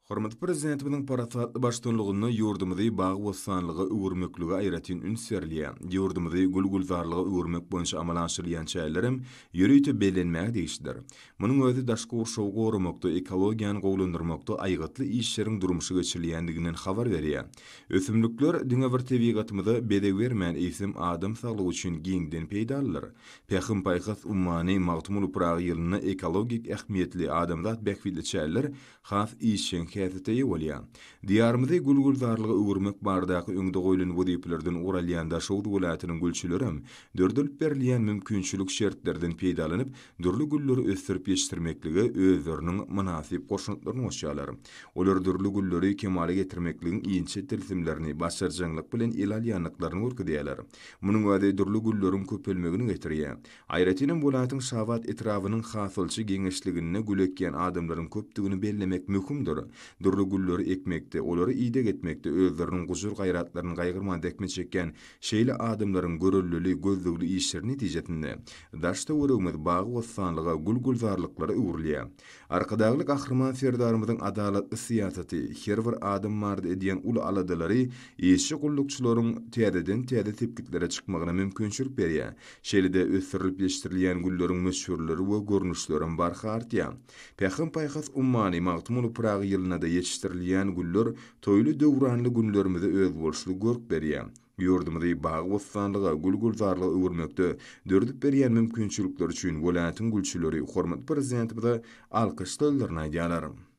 Hormatly Prezidentimiziň parasatly baştutanlygynda ýurdumyzy bagy-bossanlyga öwürmeklige aýratyn üns berilýär. Ýurdumyzy gül-gülzarlyga öwürmek boýunça amala aşyrylýan çärelerem ýörite bellenmäge degişlidir. Munuň özi daşky gurşawy goramakda, ekologiýany gowulandyrmakda aýgytly işleriň durmuşa geçirilýändiginden habar berýär. Ösümlikler diňe bir tebigatymyza bezeg bermän, eýsem, adam saglygy üçin giňden peýdalydyr. Pähim-paýhas ummany Magtymguly Pyragy ýylynda ekologik ähmiýetli, adamzat bähbitli çäreler has işjeň häsiýete eýe bolýar. Diýarymyzy gül-gülzarlyga öwürmek baradaky öňde goýlan wezipelerden ugur alýan Daşoguz welaýatynyň gülçülerem döredilip berilýän mümkinçilik şertlerden peýdalanyp, dürli gülleri ösdürip ýetişdirmeklige özleriniň mynasyp goşantlaryny goşýarlar. Olar dürli gülleri kemala getirmekligiň inçe tilsimlerini başarjaňlyk bilen ele alýandyklaryny görkezýärler. Munuň özi dürli gülleriň köpelmegine getirýär. Aýratynam welaýatyň Şabat etrabynyň Hasylçy geňeşliginde gül ekýän adamlaryň köpdügini bellemek möhümdir. Dürli gülleri ekmekde, olara ideg etmekde özleriniň gujur-gaýratlaryny gaýgyrman zähmet çekýän şeýle adamlaryň göreldeli, gözlegli işleri netijesinde, daş-töweregimiz bagy-bossanlyga, gül-gülzarlyklara öwrülýär. Arkadagly Gahryman Serdarymyzyň adalatly syýasaty, her bir adam barada edýän uly aladalary işçi gullukçylaryň täzeden-täze sepgitlere çykmagyna mümkinçilik berýär. Şeýle-de ösdürilip ýetişdirilýän gülleriň möçberleri we görnüşlerem barha artýar. Pähim-paýhas ummany Magtymguly Pyragy ýylynda-da ýetişdirilýän güller toýly-döwranly günlerimize özboluşly görk berýär. Ýurdumyzy bagy-bossanlyga, gül-gülzarlyga öwürmekde döredip berýän mümkinçilikleri üçin welaýatyň gülçüleri hormatly Prezidentimize alkyş sözlerini aýdýarlar.